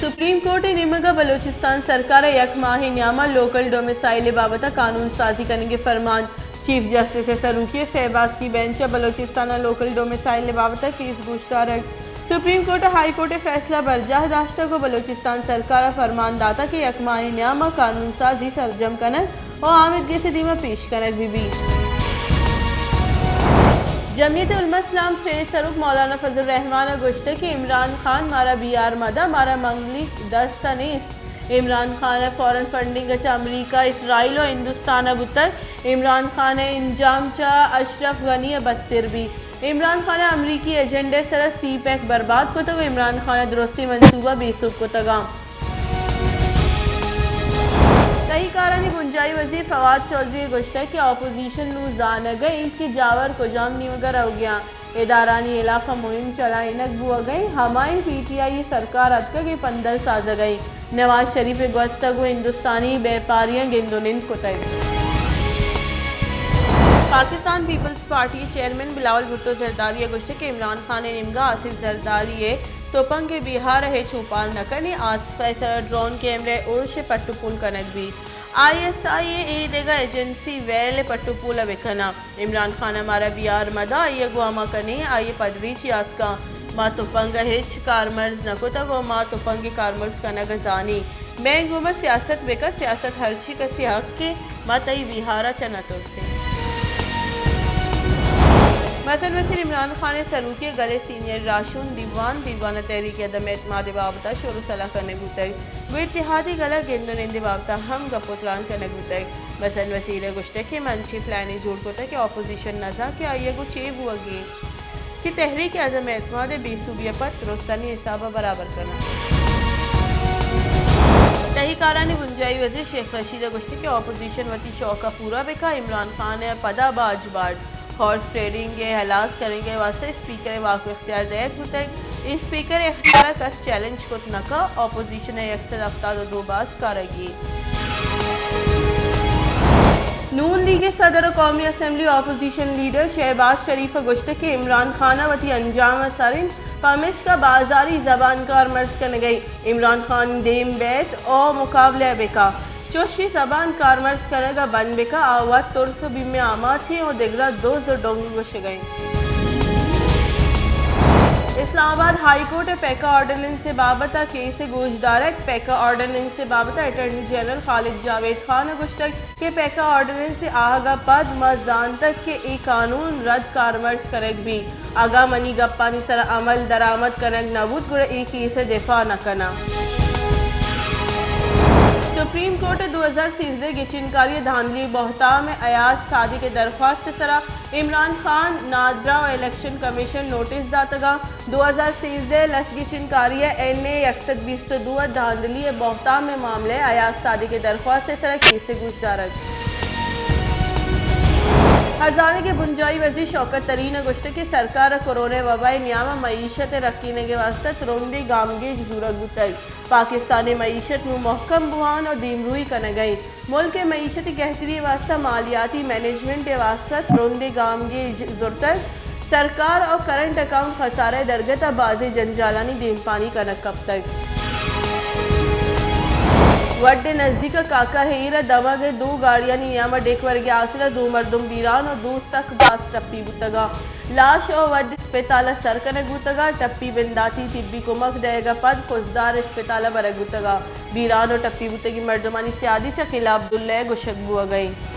Supreme court ءِ نیمگ ءَ بلوچستان سرکار ءَ یک ماہ ءِ نیام ءَ لوکل ڈومیسائل ءِ بابت ءَ قانون سازی کنگ ءِ فرمان۔ چیف جسٹس ءِ سروکی ءِ سئے باسکی بینچ ءَ بلوچستان ءَ لوکل ڈومیسائل ءِ بابت ءَ کیس گوش دارگ۔ سپریم کورٹ ءَ ہائی کورٹ ءِ فیصلہ برجاہ داشتگ ءُ بلوچستان سرکار ءَ فرمان داتگ کہ یک ماہ ءِ نیام ءَ قانون سازی سرجم کنگ ءُ آمیدگس ءِ دیما پیش کنگ بہ بیت۔ جمعیت علماء اسلام ءِ سروک مولانا فضل الرحمان ءَ گوشتگ کہ عمران خان مارا بیار مدہ، مارا منگلیک دست ءَ نیست۔ عمران خان ءِ فارن فنڈنگ چہ امریکہ، اسرائیل ءُ ہندوستان ءَ بوتگ۔ عمران خان ءِ انجام چہ اشرف غنی ءَ بدتر بیت۔ عمران خان ءَ امریکی ایجنڈا ءِ سرا سی پیک برباد کتگ ءُ عمران خان ءِ درستیں منصوبہ بے سوب کتگ انت۔ تہی کارانی بنجاہی وزیر فواد چوہدری ءَ گوشتگ کہ اپوزیشن نوں زانگ ءَ انت کہ جاور کجام نیمگ ءَ روگ ءَ انت۔ ادارہانی ہلاف ءَ مہم چلائینگ بوگ ءَ انت، ہمائیں پی ٹی آئی ءِ سرکار اتکگ ءُ پندل سازگ ءَ انت۔ نواز شریف ءِ گوست ءَ گوں ہندوستانی بیپاریاں گند ءُ نند کتگ۔ پاکستان پیپلز پارٹی ءِ چیئرمین بلاول بھٹو زرداری ءَ گوشتگ کہ عمران خان ءِ نیمگ ءَ آصف زرداری ءِ تپنگ ءِ بیہار ءَ ہچ اوپار نہ کنی، آصف ءِ سرا ڈرون کیمرہ ءِ ارش ءِ پٹ ءُ پول کنگ بیت۔ آئی ایس آئی ءِ اے دگہ ایجنسی ویل ءِ پٹ ءُ پول ءَ بہ کناں۔ عمران خان ءَ مارا بیار مدہ، آئی ءَ گوں ہما کنیں، آئی ءِ پدریچ یات کن۔ ما تپنگ ءَ ہچ کارمرز نہ کتگ ءُ ما تپنگ ءِ کارمرز کنگ ءَ زانیں۔ مئے گوما سیاست بکن، سیاست ہرچی کسی حق ءَ، ما تئی بیہار ءَ چہ نہ ترسیں۔ مزن وزیر عمران خان ءِ سروکی ءَ گل ءِ سینئر راہشون دیوان، دیوان ءَ تحریک عدم اعتماد ءِ بابت ءَ شور ءُ صلاح کنگ بوتگ۔ گوں اتحادی گل ءَ گند ءُ نند ءِ بابت ءَ ہم گپ ءُ تران کنگ بوتگ۔ مزن وزیر ءَ گوشتگ کہ من چے پلانیں جوڑ کتگ کہ اپوزیشن نہ زانت کہ آئی ءَ گوں چے بوگ ءَ کہ تحریک عدم اعتماد ءِ بے سوبی ءَ پد درستانی حساب ءَ برابر کناں۔ تہی کارانی بنجاہی وزیر شیخ رشید ءَ گوشتگ کہ اپوزیشن وتی شوق ءَ پورا بکا، عمران خان ءَ پدا باج باٹ۔ ہارس ٹریڈنگ ءِ ہلاس کنگ ءِ واستہ اسپیکر ءِ واک اختیار دئیگ بوتگ۔ اسپیکر ءِ اختیار ءَ کس چیلنج کت نہ کن، اپوزیشن ءَ یک سد ہفتاد ءُ دو باز کارگی۔ نون لیگ ءِ صدر ءُ قومی اسمبلی اپوزیشن لیڈر شہباز شریف ءَ گوشتگ کہ عمران خان ءَ وتی انجام ءَ سر انت، پمیشکا بازاری زبان کارمرز کنگ ءَ انت۔ عمران خان دیم بیت ءُ مقابلہ ءَ بکا۔ چوشیں زبان کارمرز کنگ ءَ بند بکا، آ وت ترس ءُ بیم ءِ آماچ ایں ءُ دگراں دز ءُ ڈنگ گوشگ ءَ انت۔ اسلام آباد ہائی کورٹ ءِ پیکا آرڈیننس ءِ بابت ءَ کیس ءِ گوشدارگ۔ پیکا آرڈیننس ءِ بابت ءَ اٹارنی جنرل خالد جاوید خان ءَ گوشتگ کہ پیکا آرڈیننس ءِ آہگ ءَ پد ما زانتگ کہ اے قانون رد کارمرز کنگ بیت۔ اگاں منی گپانی سرا عمل درآمد کنگ نہ بوت، گڑا اے کیس ءِ دفاع نہ کناں۔ سپریم کورٹ ءَ دو ہزار سیزدہ ءِ گچینکاری ءِ دھاندلی بہتام ءِ ایاز صادق ءِ درخواست ءِ سرا عمران خان، نادرا ءُ الیکشن کمیشن نوٹس داتگاں۔ دو ہزار سیزدہ ءِ لس گچینکاری ءِ این اے یک سد بیست ءُ دو ءِ دھاندلی ءِ بہتام ءِ معاملہ ءَ ایاز صادق ءِ درخواست ءِ سرا کیس ءِ گوشدارگ۔ ہزانگ ءِ بنجاہی وزیر شوکت ترین ءَ گوشتگ کہ سرکار ءَ کورونا وبا ءِ نیام ءَ معیشت ءِ رکینگ ءِ واستہ ترندیں گامگیج زورگ بوتگ۔ پاکستان ءِ معیشت نوں مھکم بوان ءُ دیمروئی کنگ ءَ انت۔ ملک ءِ معیشتی گہتری ءِ واستہ مالیاتی مینجمنٹ ءِ واستہ ترندیں گامگیج زرتگ۔ سرکار ءَ کرنٹ اکاؤنٹ خسارہ ءِ درگت ءَ بازیں جنجالانی دیمپانی کنگ کپتگ۔ وڈھ ءِ نزیک ءَ کاکا ہیر ءَ دمگ ءِ دو گاڑیانی نیام ءَ ڈیک ورگ ءِ حاصل ءَ دو مردم بیران ءُ دو سک باز ٹپی بوتگ انت۔ لاش ءُ وڈھ اسپتال ءَ سر کنگ بوتگ انت۔ ٹپی بنداتی طبی کمک دئیگ ءَ پد خضدار اسپتال ءَ برگ بوتگ انت۔ بیران ءُ ٹپی بوتگیں مردمانی سیادی چہ قلعہ عبداللہ ءَ گوشگ بوگ ءَ انت۔